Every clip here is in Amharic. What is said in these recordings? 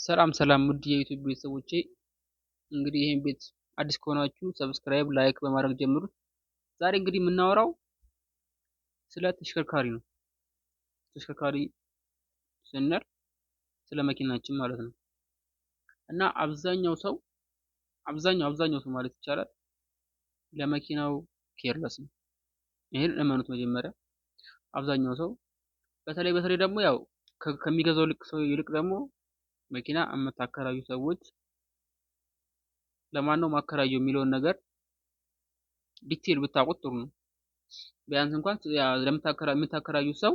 ሰላም ሰላም ውድ የ YouTube ቤተሰቦቼ፣ እንግዲህ ይሄን ቤት አዲስ ከሆናችሁ subscribe፣ like በማድረግ ጀምሩት። ዛሬ እንግዲህ የምናወራው ስለ ተሽከርካሪ ነው። ተሽከርካሪ ስንል ስለ መኪናችን ማለት ነው። እና አብዛኛው ሰው አብዛኛው ሰው ማለት ይቻላል ለመኪናው careless ነው። ይሄን እመኑት መጀመሪያ። አብዛኛው ሰው በተለይ በተለይ ደግሞ ያው ከሚገዛው ልክ ሰው ይልቅ ደግሞ መኪና የምታከራዩ ሰዎች ለማን ነው ማከራየው የሚለውን ነገር detail ብታውቁት ጥሩ ነው። ቢያንስ እንኳን ለምታከራዩ ሰው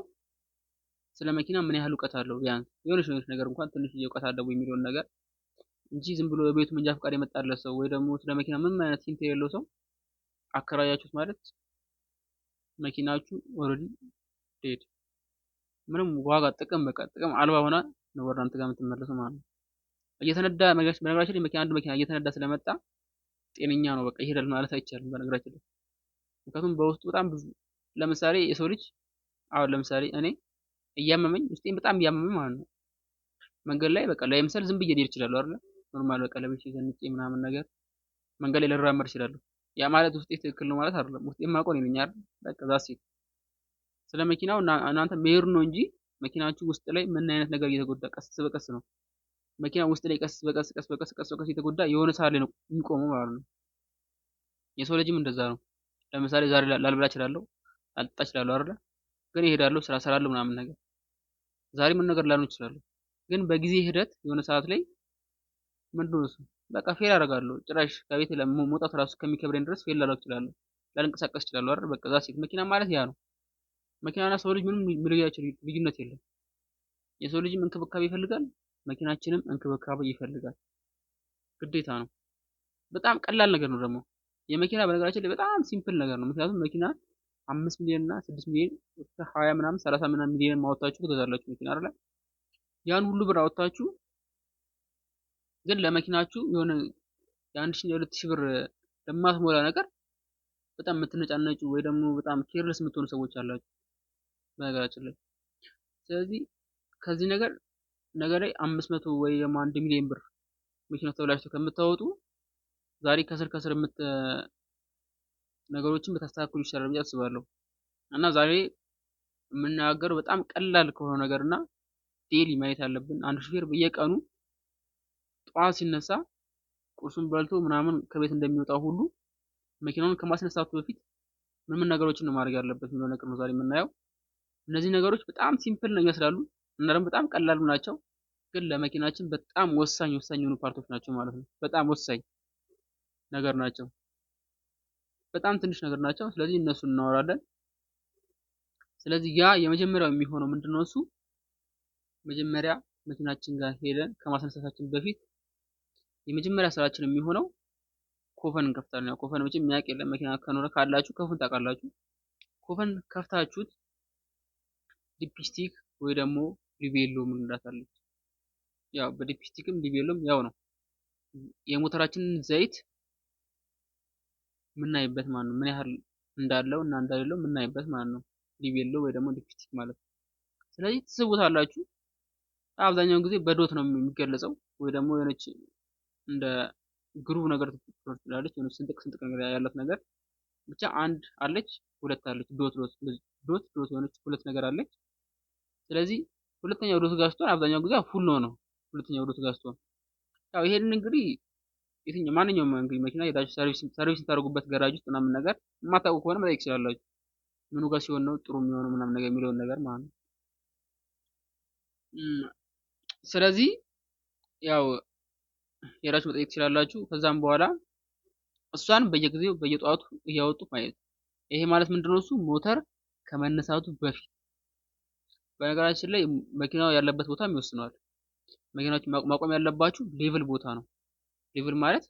ስለ መኪና ምን ያህል እውቀት አለው፣ ቢያንስ የሆነች ነገር እንኳን ትንሽ እውቀት አለው የሚለውን ነገር እንጂ ዝም ብሎ የቤቱ መንጃ ፈቃድ የመጣለት ሰው ወይ ደግሞ ስለ መኪና ምንም አይነት hint የሌለው ሰው አከራያችሁት ማለት መኪናችሁ already dead፣ ምንም ዋጋ ጥቅም በቃ ጥቅም አልባ ሆና ነው ወደ እናንተ ጋር የምትመለሰው ማለት ነው። እየተነዳ በነገራችን ላይ መኪና አንድ መኪና እየተነዳ ስለመጣ ጤነኛ ነው በቃ ይሄዳል ማለት አይቻልም። በነገራችን ላይ ምክንያቱም በውስጡ በጣም ብዙ፣ ለምሳሌ የሰው ልጅ አሁን ለምሳሌ እኔ እያመመኝ፣ ውስጤን በጣም እያመመኝ ማለት ነው፣ መንገድ ላይ በቃ ለምሳሌ ዝም ብዬ ልሄድ እችላለሁ አይደል? Normal በቃ ለብሼ ዘንጬ ምናምን ነገር መንገድ ላይ ልራመድ እችላለሁ። ያ ማለት ውስጤ ትክክል ነው ማለት አይደለም። ውስጤ የማውቀው እኔ ነኝ አይደል? በቃ that's it። ስለ መኪናው እናንተ መሄዱ ነው እንጂ መኪናችሁ ውስጥ ላይ ምን አይነት ነገር እየተጎዳ፣ ቀስ በቀስ ነው፣ መኪና ውስጥ ላይ ቀስ በቀስ ቀስ በቀስ ቀስ በቀስ እየተጎዳ የሆነ ሰዓት ላይ ነው የሚቆመው ማለት ነው። የሰው ልጅም እንደዛ ነው። ለምሳሌ ዛሬ ላልበላ እችላለሁ፣ ላልጠጣ እችላለሁ አይደለ? ግን እሄዳለሁ፣ ስራ እሰራለሁ ምናምን ነገር። ዛሬ ምን ነገር ላልሆን እችላለሁ። ግን በጊዜ ሂደት የሆነ ሰዓት ላይ ምንድን ነው እሱ በቃ fail አደርጋለሁ። ጭራሽ ከቤት መውጣት ራሱ እስከሚከብደኝ ድረስ fail ላደርግ እችላለሁ። ላልንቀሳቀስ እችላለሁ አይደል? በቃ that's it። መኪና ማለት ያ ነው። መኪናና ሰው ልጅ ምንም የሚለያቸው ልዩነት የለም። የሰው ልጅም እንክብካቤ ይፈልጋል፣ መኪናችንም እንክብካቤ ይፈልጋል። ግዴታ ነው። በጣም ቀላል ነገር ነው ደግሞ የመኪና፣ በነገራችን ላይ በጣም simple ነገር ነው። ምክንያቱም መኪና 5 ሚሊዮን እና 6 ሚሊዮን እስከ 20 ምናምን 30 ምናምን ሚሊዮን ማወጣችሁ ትገዛላችሁ መኪና አይደለ? ያን ሁሉ ብር አወጣችሁ ግን ለመኪናችሁ የሆነ የ1000 የ2000 ብር ለማትሞላ ነገር በጣም የምትነጫነጩ ወይ ደግሞ በጣም careless የምትሆኑ ሰዎች አላችሁ በነገራችን ላይ። ስለዚህ ከዚህ ነገር ነገ ላይ 500 ወይ ደግሞ 1 ሚሊዮን ብር መኪና ተበላሽቶ ከምታወጡ ዛሬ ከስር ከስር ነገሮችን ብታስተካክሉ ይሻላል ብዬ አስባለሁ። እና ዛሬ የምናገረው በጣም ቀላል ከሆነ ነገር እና daily ማየት ያለብን፣ አንድ ሹፌር በየቀኑ ጠዋት ሲነሳ ቁርሱን በልቶ ምናምን ከቤት እንደሚወጣው ሁሉ መኪናውን ከማስነሳቱ በፊት ምን ምን ነገሮችን ነው ማድረግ ያለበት የሚለው ነገር ነው ዛሬ የምናየው። እነዚህ ነገሮች በጣም simple ነው ይመስላሉ እና ደግሞ በጣም ቀላል ናቸው፣ ግን ለመኪናችን በጣም ወሳኝ ወሳኝ የሆኑ part ኦች ናቸው ማለት ነው። በጣም ወሳኝ ነገር ናቸው። በጣም ትንሽ ነገር ናቸው። ስለዚህ እነሱን እናወራለን። ስለዚህ ያ የመጀመሪያው የሚሆነው ምንድነው? እሱ መጀመሪያ መኪናችን ጋር ሄደን ከማስነሳታችን በፊት የመጀመሪያ ስራችን የሚሆነው ኮፈን እንከፍታለን። ያው ኮፈን መቼም የሚያውቅ የለም። መኪና ከኖረ ካላችሁ ኮፈን ታውቃላችሁ። ኮፈን ከፍታችሁት dipstick ወይ ደግሞ ሊቤሎ ምንላት አለች። ያው በ dipstick ም ሊቤሎም ያው ነው። የሞተራችንን ዘይት የምናይበት ማለት ነው። ምን ያህል እንዳለው እና እንደሌለው የምናይበት ማለት ነው። ሊቤሎ ወይ ደግሞ dipstick ማለት ነው። ስለዚህ ትስቡታላችሁ። አብዛኛውን ጊዜ በ dot ነው የሚገለጸው ወይ ደግሞ የሆነች እንደ groove ነገር ትላለች፣ የሆነች ስንጥቅ ስንጥቅ ነገር ያላት ነገር፣ ብቻ አንድ አለች፣ ሁለት አለች፣ dot dot dot dot የሆነች ሁለት ነገር አለች። ስለዚህ ሁለተኛው dot ጋር ስትሆን አብዛኛው ጊዜ full ነው። ሁለተኛው dot ጋር ስትሆን ያው ይሄንን እንግዲህ የትኛው ማንኛውም እንግዲህ መኪና ሄዳችሁ service የምታደርጉበት ገራጅ ውስጥ ምናምን ነገር የማታውቁ ከሆነ መጠየቅ ትችላላችሁ። ምኑ ጋር ሲሆን ነው ጥሩ የሚሆነው ምናምን ነገር የሚለውን ነገር ማለት ነው። ስለዚህ ያው ሄዳችሁ መጠየቅ ትችላላችሁ። ከዛም በኋላ እሷን በየጊዜው በየጠዋቱ እያወጡ ማየት። ይሄ ማለት ምንድነው? እሱ ሞተር ከመነሳቱ በፊት፣ በነገራችን ላይ መኪናው ያለበት ቦታም ይወስነዋል። መኪናዎች ማቆም ያለባችሁ level ቦታ ነው። Level ማለት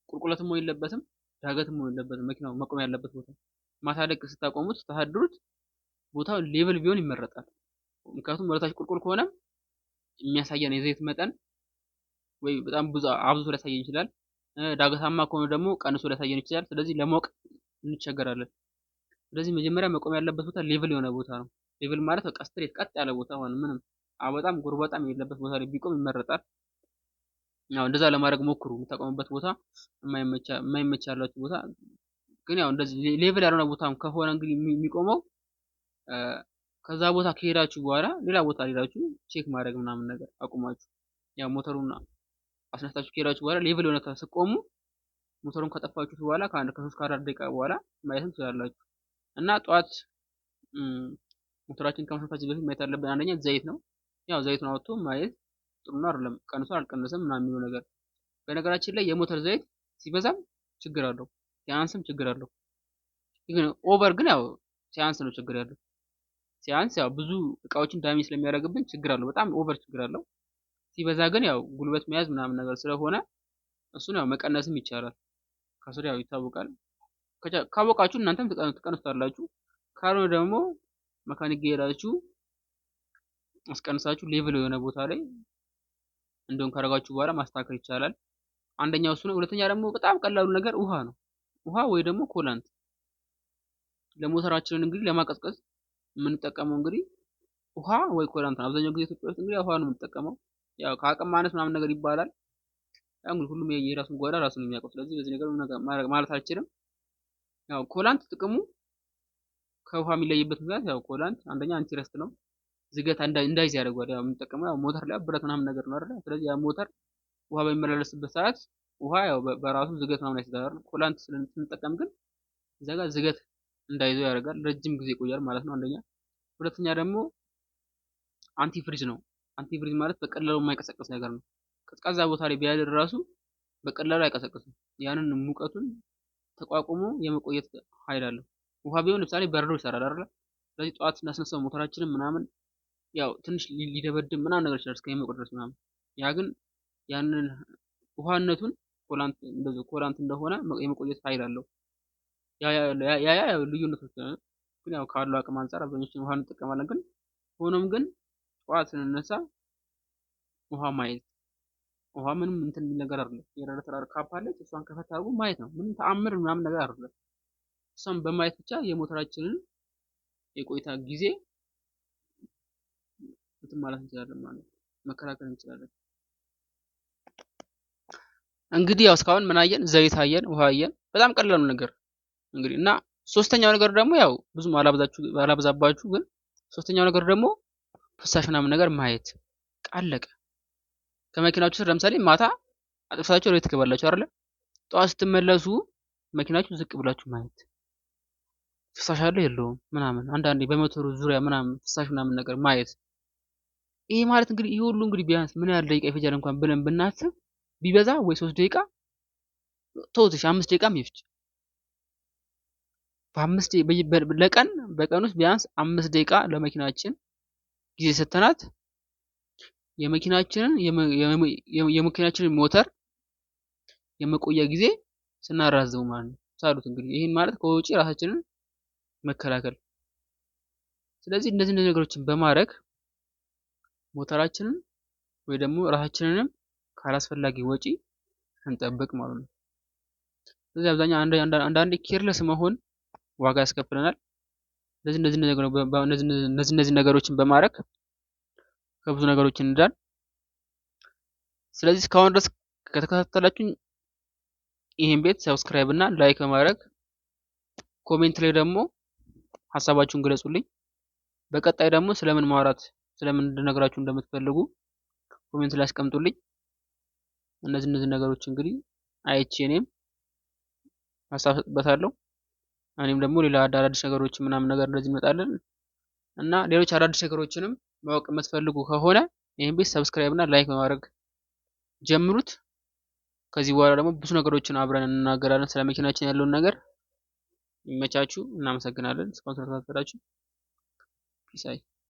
ቁልቁለትም መሆን የለበትም፣ ዳገትም መሆን የለበትም። መኪናው መቆም ያለበት ቦታ ማታ ልክ ስታቆሙት ስታሳድሩት ቦታው level ቢሆን ይመረጣል። ምክንያቱም ወደታች ቁልቁል ከሆነ የሚያሳየን የዘይት መጠን ወይ በጣም ብዙ አብዝቶ ሊያሳየን ይችላል። ዳገታማ ከሆነ ደግሞ ቀንሶ ሊያሳየን ይችላል። ስለዚህ ለማወቅ እንቸገራለን። ስለዚህ መጀመሪያ መቆም ያለበት ቦታ level የሆነ ቦታ ነው። Level ማለት በቃ straight ቀጥ ያለ ቦታ ማለት ምንም አበጣም ጎርባጣም የሌለበት ቦታ ላይ ቢቆም ይመረጣል። ያው እንደዛ ለማድረግ ሞክሩ። የምታቆሙበት ቦታ የማይመች ያላችሁ ቦታ ግን ያው እንደዚህ level ያልሆነ ቦታም ከሆነ እንግዲህ የሚቆመው ከዛ ቦታ ከሄዳችሁ በኋላ ሌላ ቦታ ሄዳችሁ check ማድረግ ምናምን ነገር አቁማችሁ ያው ሞተሩን አስነስታችሁ ከሄዳችሁ በኋላ level የሆነ ስትቆሙ ሞተሩን ከጠፋችሁት በኋላ ከአንድ ከሶስት ከአራት ደቂቃ በኋላ ማየትም ትችላላችሁ። እና ጠዋት ሞተራችን ከማስነሳታችን በፊት ማየት ያለብን አንደኛ ዘይት ነው። ያው ዘይቱን አውጥቶ ማየት ጥሩ ነው አይደለም፣ ቀንሷል አልቀነሰም ምናምን የሚለው ነገር። በነገራችን ላይ የሞተር ዘይት ሲበዛም ችግር አለው፣ ሲያንስም ችግር አለው። ግን over ግን ያው ሲያንስ ነው ችግር ያለው። ሲያንስ ያው ብዙ እቃዎችን damage ስለሚያደርግብን ችግር አለው፣ በጣም over ችግር አለው። ሲበዛ ግን ያው ጉልበት መያዝ ምናምን ነገር ስለሆነ እሱን ያው መቀነስም ይቻላል። ከስር ያው ይታወቃል። ካወቃችሁ እናንተም ትቀንሱታላችሁ። ካልሆነ ደግሞ መካኒክ ሄዳችሁ አስቀንሳችሁ level የሆነ ቦታ ላይ እንደውም ካደረጋችሁ በኋላ ማስተካከል ይቻላል። አንደኛው እሱ ነው። ሁለተኛ ደግሞ በጣም ቀላሉ ነገር ውሃ ነው። ውሃ ወይ ደግሞ coolant ለሞተራችንን እንግዲህ ለማቀዝቀዝ የምንጠቀመው እንግዲህ ውሃ ወይ coolant ነው። አብዛኛው ጊዜ ኢትዮጵያ ውስጥ እንግዲህ ውሃ ነው የምንጠቀመው። ያው ከአቅም ማነስ ምናምን ነገር ይባላል። ያው እንግዲህ ሁሉም የራሱን ጓዳ ራሱን የሚያውቀው። ስለዚህ በዚህ ነገር ማለት አልችልም። ያው coolant ጥቅሙ ከውሃ የሚለይበት ምክንያት ያው coolant አንደኛ anti-rust ነው፣ ዝገት እንዳይዝ ያደርገዋል። ያው የምንጠቀመው ያው ሞተር ላይ ብረት ምናምን ነገር ነው አይደል? ስለዚህ ያ ሞተር ውሃ በሚመላለስበት ሰዓት ውሃ ያው በራሱ ዝገት ምናምን አይሰራም። coolant ስንጠቀም ግን እዛ ጋር ዝገት እንዳይዘው ያደርጋል። ረጅም ጊዜ ይቆያል ማለት ነው አንደኛ። ሁለተኛ ደግሞ antifreeze ነው። Antifreeze ማለት በቀላሉ የማይቀሰቅስ ነገር ነው። ቀዝቃዛ ቦታ ላይ ቢያድር ራሱ በቀላሉ አይቀሰቅስም። ያንን ሙቀቱን ተቋቁሞ የመቆየት ኃይል አለው። ውሃ ቢሆን ለምሳሌ በረዶ ይሰራል አይደል? ስለዚህ ጠዋት ስናስነሳው ሞተራችንን ምናምን ያው ትንሽ ሊደበድብ ምናምን ነገር ይችላል እስከሚሞቅ ድረስ ምናምን። ያ ግን ያንን ውሃነቱን coolant እንደዚህ coolant እንደሆነ የመቆየት ኃይል አለው። ያ ያ ያ ልዩነቶች ግን ያው ካለው አቅም አንፃር አብዛኞቹን ውሃ እንጠቀማለን። ግን ሆኖም ግን ጠዋት ስንነሳ ውሃ ማየት፣ ውሃ ምንም እንትን የሚል ነገር አይደለም። የረዳተር cap አለች፣ እሷን ከፈት አድርጎ ማየት ነው። ምንም ተአምር ምናምን ነገር አይደለም። እሷን በማየት ብቻ የሞተራችንን የቆይታ ጊዜ እንትን ማለት እንችላለን ማለት ነው፣ መከላከል እንችላለን። እንግዲህ ያው እስካሁን ምን አየን? ዘይት አየን፣ ውሃ አየን። በጣም ቀላሉ ነገር እንግዲህ እና ሶስተኛው ነገር ደግሞ ያው ብዙም አላብዛባችሁ፣ ግን ሶስተኛው ነገር ደግሞ ፍሳሽ ምናምን ነገር ማየት አለቀ። ከመኪናችሁ ስር ለምሳሌ ማታ አጥፍታችሁ ወደ ትገባላችሁ አይደለ? ጠዋት ስትመለሱ መኪናችሁ ዝቅ ብላችሁ ማየት ፍሳሽ አለው የለውም ምናምን፣ አንዳንዴ በሞተሩ ዙሪያ ምናምን ፍሳሽ ምናምን ነገር ማየት። ይሄ ማለት እንግዲህ ይሄ ሁሉ እንግዲህ ቢያንስ ምን ያህል ደቂቃ ይፈጃል እንኳን ብለን ብናስብ ቢበዛ ወይ 3 ደቂቃ ተውት፣ እሺ 5 ደቂቃም ይፍጅ። በአምስት ለቀን በቀን ውስጥ ቢያንስ 5 ደቂቃ ለመኪናችን ጊዜ ሰተናት የመኪናችንን ሞተር የመቆያ ጊዜ ስናራዝመው ማለት ነው። ሳሉት እንግዲህ ይሄን ማለት ከወጪ ራሳችንን መከላከል። ስለዚህ እነዚህ ነገሮችን በማድረግ ሞተራችንን ወይ ደግሞ ራሳችንንም ካላስፈላጊ ወጪ እንጠብቅ ማለት ነው። ስለዚህ አብዛኛው አንዳንዴ careless መሆን ዋጋ ያስከፍለናል። ስለዚህ እነዚህ ነገሮችን በማድረግ ከብዙ ነገሮች እንዳን። ስለዚህ እስካሁን ድረስ ከተከታተላችሁኝ ይሄን ቤት subscribe እና like በማድረግ comment ላይ ደግሞ ሀሳባችሁን ግለጹልኝ። በቀጣይ ደግሞ ስለምን ማውራት ስለምን እንድነግራችሁ እንደምትፈልጉ comment ላይ አስቀምጡልኝ። እነዚህ ነገሮች እንግዲህ አይቼ እኔም ሀሳብ ሰጥበታለሁ። እኔም ደግሞ ሌላ አዳዲስ ነገሮች ምናምን ነገር እንደዚህ እንመጣለን እና ሌሎች አዳዲስ ነገሮችንም ማወቅ የምትፈልጉ ከሆነ ይሄን ቤት subscribe እና like በማድረግ ጀምሩት። ከዚህ በኋላ ደግሞ ብዙ ነገሮችን አብረን እንናገራለን ስለ መኪናችን ያለውን ነገር። ይመቻችሁ። እናመሰግናለን እስካሁን ስለተከታተላችሁ። ፒስ አይ